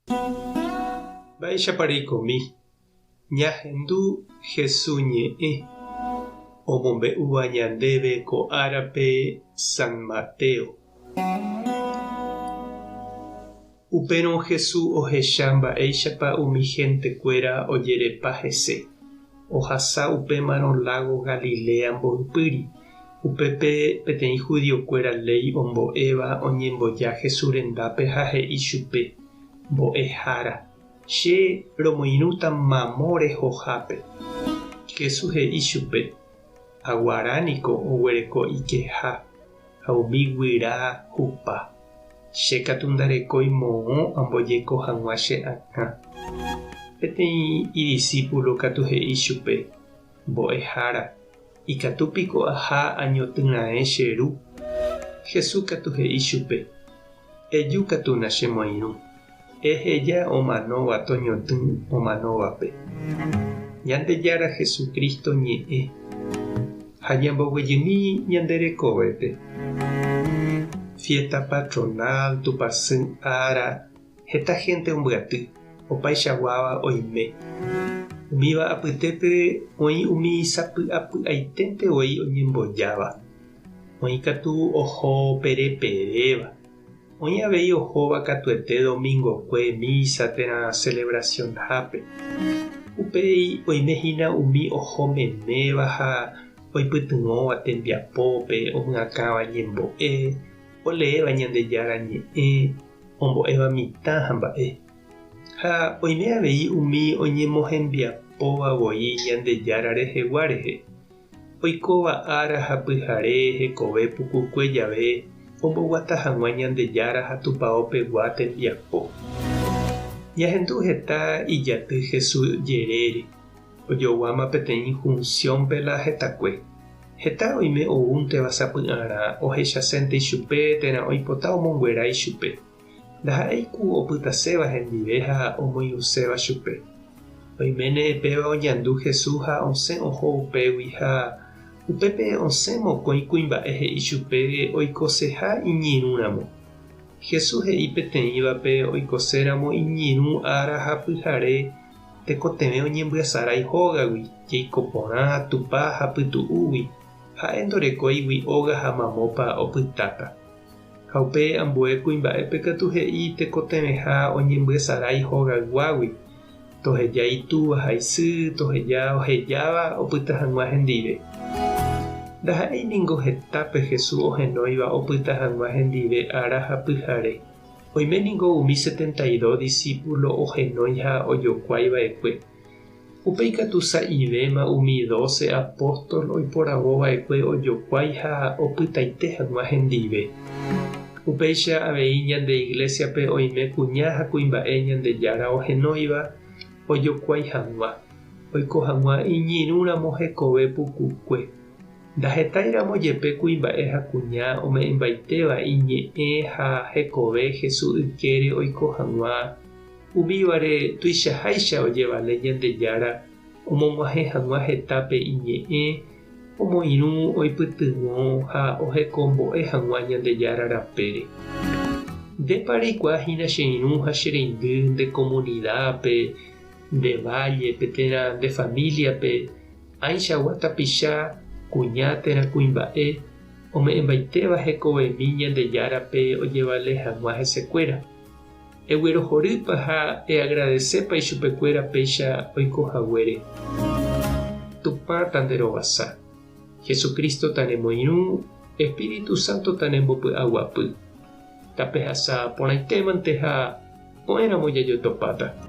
Mba'éichapa reikomi ñahendu Hesu ñe'ẽ omombe'úva ñandéve ko árape San Mateo. Upérõ Hesu ohecha mba'éichapa umi héntekuéra ojerepa hese. Ohasa upémarõ lágo Galilea mboypýri. Upépe peteĩ judiokuéra léi ombo'éva oñemboja Jesús rendápe ha he'i chupe, Mbo'ehára, che romoirũta mamo rehohápe. Jesús he'i chupe, Aguara niko oguereko ikeha ha umi guyra hupa. Che katu ndarekói moõ ambojeko hag̃ua che akã. Peteĩ idisípulo katu he'i chupe, Mbo'ehára, ikatu piko aha añotỹ raẽ che ru? Jesús katu he'i chupe, Eju katu na che moirũ, eheja omanóva toñotỹ omanóvape. Ñandejára Jesucristo ñe'ẽ ha ñamboguejymi ñande rekovépe. Fiesta patronal, Tupãsy ára, Heta hénte ombyaty, opaichaguáva oime. Umíva apytépe oĩ umi sapy'apy'aiténte voi oñembojáva. Oĩ katu oho pereperéva. Oĩ avei ohóva katuete domingokue misa térã celebracionhápe. Upéi oime hína umi oho meméva ha oipytyvõva tembiapópe, omyakãva ñembo'e, oleéva Ñandejára Ñe'ẽ, ombo'éva mitã ha mba'e. Ha oime avei umi oñemohembiapóva voi Ñandejára rehegua rehe, oikóva ára ha pyhare hekove pukukue jave omboguata hag̃ua Ñandejára ha Tupao pegua tembiapo. Ñahendu heta ijaty Jesús jerére, ojoguáma peteĩ junción-pe la hetakue. Heta oime oúnteva sapy'arã ohechasénte ichupe térã oipota omonguera ichupe. Ndaha'éi ku opytaséva hendive ha omoirũséva chupe. Oiméne péva oñandu Jesús ha osẽ oho upégui ha upépe osẽ mokõi kuimba'e he'i chupe oikoseha iñirũramo. Jesús he'i peteĩvape oikoséramo iñirũ ára ha pyhare Tekotevẽ oñembyasarái hógagui, jeiko porã, tupa ha pytu'úgui, ha'e ndorekóigui óga ha mamópa opytáta. Ha upe ambue kuimba'épe katu he'i tekotevẽha oñembyasarái hogayguágui, toheja itúva ha isy, toheja ohejáva opyta hag̃ua hendive. Ndaha'éi ningo hetápe Jesús ohenóiva opyta hag̃ua hendive ára ha pyhare. Oime ningo umi setenta y dos disípulo ohenói ha ojokuái va'ekue. Upéi katu sa'ivéma umi dóse apóstol oiporavo va'ekue ojokuái ha opytaite hag̃ua hendive. Upéicha avei ñande iglésiape oime kuña ha kuimba'e Ñandejára ohenóiva ojokuái hag̃ua, oiko hag̃ua iñirũramo hekove pukukue. Ndahetáiramo jepe kuimba'e ha kuña ome'ẽmbaitéva iñe'ẽ ha hekove Jesús ykére oiko hag̃ua, umívare tuichaháicha ojevale Ñandejára omog̃uahẽ hag̃ua hetápe iñe'ẽ, omoirũ, oipytyvõ ha ohekombo'e hag̃ua Ñandejára rapére. Ndépa reikuaa hína che irũ ha che reindy nde komunidápe, nde vállepe térã nde famíliape ãichagua tapicha, kuña térã kuimba'e, ome'ẽmbaitéva hekovemi Ñandejárape ojevale hag̃ua hesekuéra. Eguerohorýpa ha eagradesépa ichupekuéra péicha oiko haguére. Tupã tanderovasa. Jesucristo tanemoirũ, Espíritu Santo tanembopy'aguapy. Tapehasa porãitémante ha ko'ẽramo jajotopáta.